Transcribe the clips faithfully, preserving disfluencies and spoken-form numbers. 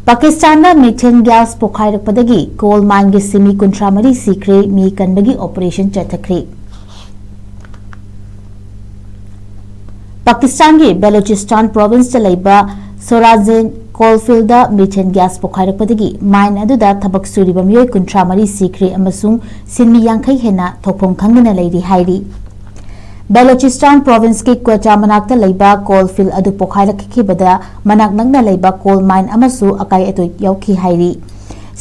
ꯄꯥꯀꯤꯁꯇꯥꯟꯗ methane gas ꯄꯣꯈꯥꯏꯔꯛꯄꯗꯒꯤ coal mineꯒꯤ ꯁꯤꯟꯃꯤ ꯀꯨꯟꯊ꯭ꯔꯥ ꯃꯔꯤ ꯁꯤꯈ꯭ꯔꯦ, ꯃꯤ ꯀꯟꯕꯒꯤ operation ꯆꯠꯊꯈ꯭ꯔꯦ꯫ ꯄꯥꯀꯤꯁꯇꯥꯟꯒꯤ ꯕꯦꯂꯨꯆꯤꯁꯇꯥꯟ provinceꯇ ꯂꯩꯕ ꯁꯣꯔꯥꯖꯦꯟ coal fieldꯗ methane gas ꯄꯣꯈꯥꯏꯔꯛꯄꯗꯒꯤ mine ꯑꯗꯨꯗ ꯊꯕꯛ ꯁꯨꯔꯤꯕ ꯃꯤꯑꯣꯏ ꯀꯨꯟꯊ꯭ꯔꯥ ꯃꯔꯤ ꯁꯤꯈ꯭ꯔꯦ ꯑꯃꯁꯨꯡ ꯁꯤꯟꯃꯤ ꯌꯥꯡꯈꯩ ꯍꯦꯟꯅ ꯊꯣꯛꯐꯝ ꯈꯪꯗꯅ ꯂꯩꯔꯤ ꯍꯥꯏꯔꯤ꯫ ꯕꯦꯂꯨꯆꯤꯁꯇꯥꯟ provinceꯀꯤ ꯀ꯭ꯋꯦꯇꯥ ꯃꯅꯥꯛꯇ ꯂꯩꯕ coal field ꯑꯗꯨ ꯄꯣꯈꯥꯏꯔꯛꯈꯤꯕꯗ ꯃꯅꯥꯛ ꯅꯛꯅ ꯂꯩꯕ coal mine ꯑꯃꯁꯨ ꯑꯀꯥꯏ ꯑꯇꯣꯏ ꯌꯥꯎꯈꯤ ꯍꯥꯏꯔꯤ꯫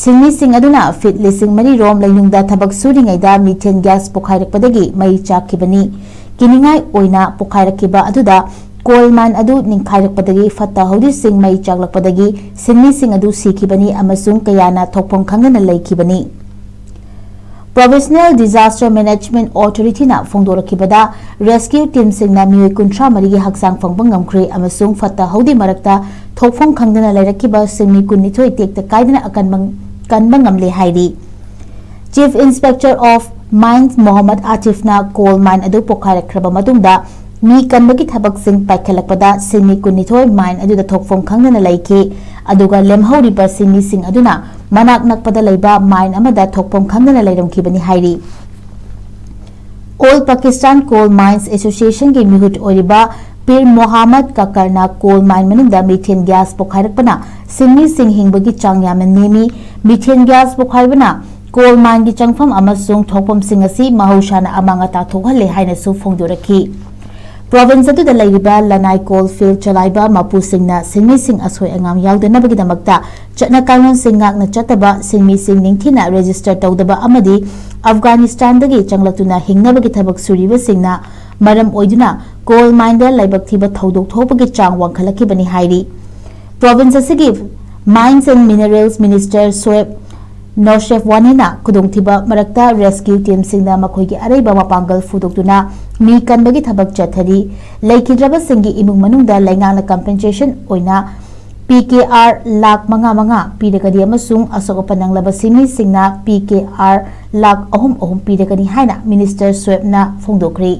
ꯁꯤꯟꯃꯤꯁꯤꯡ ꯑꯗꯨꯅ feet ꯂꯤꯁꯤꯡ ꯃꯔꯤ ꯔꯣꯝ ꯂꯩꯅꯨꯡꯗ ꯊꯕꯛ ꯁꯨꯔꯤꯉꯩꯗ methane gas ꯄꯣꯈꯥꯏꯔꯛꯄꯗꯒꯤ ꯃꯩ ꯆꯥꯛꯈꯤꯕꯅꯤ꯫ ꯀꯤꯅꯤꯡꯉꯥꯏ ꯑꯣꯏꯅ ꯄꯣꯈꯥꯏꯔꯛꯈꯤꯕ ꯑꯗꯨꯗ coal mine ꯑꯗꯨ ꯅꯤꯡꯈꯥꯏꯔꯛꯄꯗꯒꯤ ꯐꯠꯇ ꯍꯥꯎꯗꯤꯁꯤꯡ ꯃꯩ ꯆꯥꯛꯂꯛꯄꯗꯒꯤ ꯁꯤꯟꯃꯤꯁꯤꯡ ꯑꯗꯨ ꯁꯤꯈꯤꯕꯅꯤ ꯑꯃꯁꯨꯡ ꯀꯌꯥꯅ ꯊꯣꯛꯐꯝ ꯈꯪꯗꯅ ꯂꯩꯈꯤꯕꯅꯤ꯫ Provincial Disaster Management Authorityꯅ ꯐꯣꯡꯗꯣꯔꯛꯈꯤꯕꯗ, rescue teamꯁꯤꯡꯅ ꯃꯤꯑꯣꯏ ꯀꯨꯟꯊ꯭ꯔꯥ ꯃꯔꯤꯒꯤ ꯍꯛꯆꯥꯡ ꯐꯪꯕ ꯉꯝꯈ꯭ꯔꯦ ꯑꯃꯁꯨꯡ ꯐꯠꯇ ꯍꯥꯎꯗꯤ ꯃꯔꯛꯇ ꯊꯣꯛꯐꯝ ꯈꯪꯗꯅ ꯂꯩꯔꯛꯈꯤꯕ ꯁꯤꯟꯃꯤ ꯀꯨꯟꯅꯤꯊꯣꯏ ꯇꯦꯛꯇ ꯀꯥꯏꯗꯅ ꯑꯀꯟꯕ, ꯀꯟꯕ ꯉꯝꯂꯦ ꯍꯥꯏꯔꯤ꯫ Chief Inspector of Mines Mohammad ꯑꯥꯇꯤꯐꯅ coal mine ꯑꯗꯨ ꯄꯣꯈꯥꯏꯔꯛꯈ꯭ꯔꯕ ꯃꯇꯨꯡꯗ ꯃꯤ ꯀꯟꯕꯒꯤ ꯊꯕꯛꯁꯤꯡ ꯄꯥꯏꯈꯠꯂꯛꯄꯗ ꯁꯤꯟꯃꯤ ꯀꯨꯟꯅꯤꯊꯣꯏ mine ꯑꯗꯨꯗ ꯊꯣꯛꯐꯝ ꯈꯪꯗꯅ ꯂꯩꯈꯤ, ꯑꯗꯨꯒ ꯂꯦꯝꯍꯧꯔꯤꯕ ꯁꯤꯟꯃꯤꯁꯤꯡ ꯑꯗꯨꯅ ꯃꯅꯥꯛ ꯅꯛꯄꯗ ꯂꯩꯕ mine ꯑꯃꯗ ꯊꯣꯛꯐꯝ ꯈꯪꯗꯅ ꯂꯩꯔꯝꯈꯤꯕꯅꯤ ꯍꯥꯏꯔꯤ꯫ All Pakistan Coal Mines Associationꯒꯤ ꯃꯤꯍꯨꯠ ꯑꯣꯏꯔꯤꯕ ꯄꯤꯔ ꯃꯣꯍꯥꯃꯗ ꯀꯀꯔꯅ coal mine ꯃꯅꯨꯡꯗ methane gas ꯄꯣꯈꯥꯏꯔꯛꯄꯅ ꯁꯤꯟꯃꯤꯁꯤꯡ ꯍꯤꯡꯕꯒꯤ ꯆꯥꯡ ꯌꯥꯝꯅ ꯅꯦꯝꯃꯤ꯫ Methane gas ꯄꯣꯈꯥꯏꯕꯅ coal mineꯒꯤ ꯆꯪꯐꯝ ꯑꯃꯁꯨꯡ ꯊꯣꯛꯐꯝꯁꯤꯡ ꯑꯁꯤ ꯃꯍꯧꯁꯥꯅ ꯑꯃꯥꯡ ꯑꯇꯥ ꯊꯣꯛꯍꯜꯂꯦ ꯍꯥꯏꯅꯁꯨ ꯐꯣꯡꯗꯣꯔꯛꯈꯤ꯫ Province ꯑꯗꯨꯗ ꯂꯩꯔꯤꯕ ꯂꯅꯥꯏ coal field ꯆꯂꯥꯏꯕ ꯃꯄꯨꯁꯤꯡꯅ ꯁꯤꯟꯃꯤꯁꯤꯡ ꯑꯁꯣꯏ ꯑꯉꯥꯝ ꯌꯥꯎꯗꯅꯕꯒꯤꯗꯃꯛꯇ ꯆꯠꯅ ꯀꯥꯡꯂꯣꯟꯁꯤꯡ ꯉꯥꯛꯅ ꯆꯠꯇꯕ, ꯁꯤꯟꯃꯤꯁꯤꯡ ꯅꯤꯡꯊꯤꯅ register ꯇꯧꯗꯕ ꯑꯃꯗꯤ ꯑꯐꯒꯥꯅꯤꯁꯇꯥꯟꯗꯒꯤ ꯆꯪꯂꯛꯇꯨꯅ ꯍꯤꯡꯅꯕꯒꯤ ꯊꯕꯛ ꯁꯨꯔꯤꯕꯁꯤꯡꯅ ꯃꯔꯝ ꯑꯣꯏꯗꯨꯅ coal mineꯗ ꯂꯥꯏꯕꯛ ꯊꯤꯕ ꯊꯧꯗꯣꯛ ꯊꯣꯛꯄꯒꯤ ꯆꯥꯡ ꯋꯥꯡꯈꯠꯂꯛꯈꯤꯕꯅꯤ ꯍꯥꯏꯔꯤ꯫ Province ꯑꯁꯤꯒꯤ Mines and Minerals Minister ꯁꯣꯑꯦꯕ ꯅꯣꯁꯦꯐꯋꯥꯅꯤꯅ ꯈꯨꯗꯣꯡꯊꯤꯕ ꯃꯔꯛꯇ rescue teamꯁꯤꯡꯅ ꯃꯈꯣꯏꯒꯤ ꯑꯔꯩꯕ ꯃꯄꯥꯡꯒꯜ ꯐꯨꯗꯣꯛꯇꯨꯅ ꯃꯤ ꯀꯟꯕꯒꯤ ꯊꯕꯛ ꯆꯠꯊꯔꯤ꯫ ꯂꯩꯈꯤꯗ꯭ꯔꯕꯁꯤꯡꯒꯤ ꯏꯃꯨꯡ ꯃꯅꯨꯡꯗ ꯂꯩꯉꯥꯛꯅ compensation ꯑꯣꯏꯅ P K R ꯂꯥꯈ ꯃꯉꯥ ꯃꯉꯥ ꯄꯤꯔꯒꯅꯤ ꯑꯃꯁꯨꯡ ꯑꯁꯣꯛ ꯑꯄꯟ ꯅꯪꯂꯕ ꯁꯤꯟꯃꯤꯁꯤꯡꯅ P K R ꯂꯥꯈ ꯑꯍꯨꯝ ꯑꯍꯨꯝ ꯄꯤꯔꯒꯅꯤ ꯍꯥꯏꯅ Minister ꯁꯣꯑꯦꯕꯅ ꯐꯣꯡꯗꯣꯛꯈ꯭ꯔꯦ꯫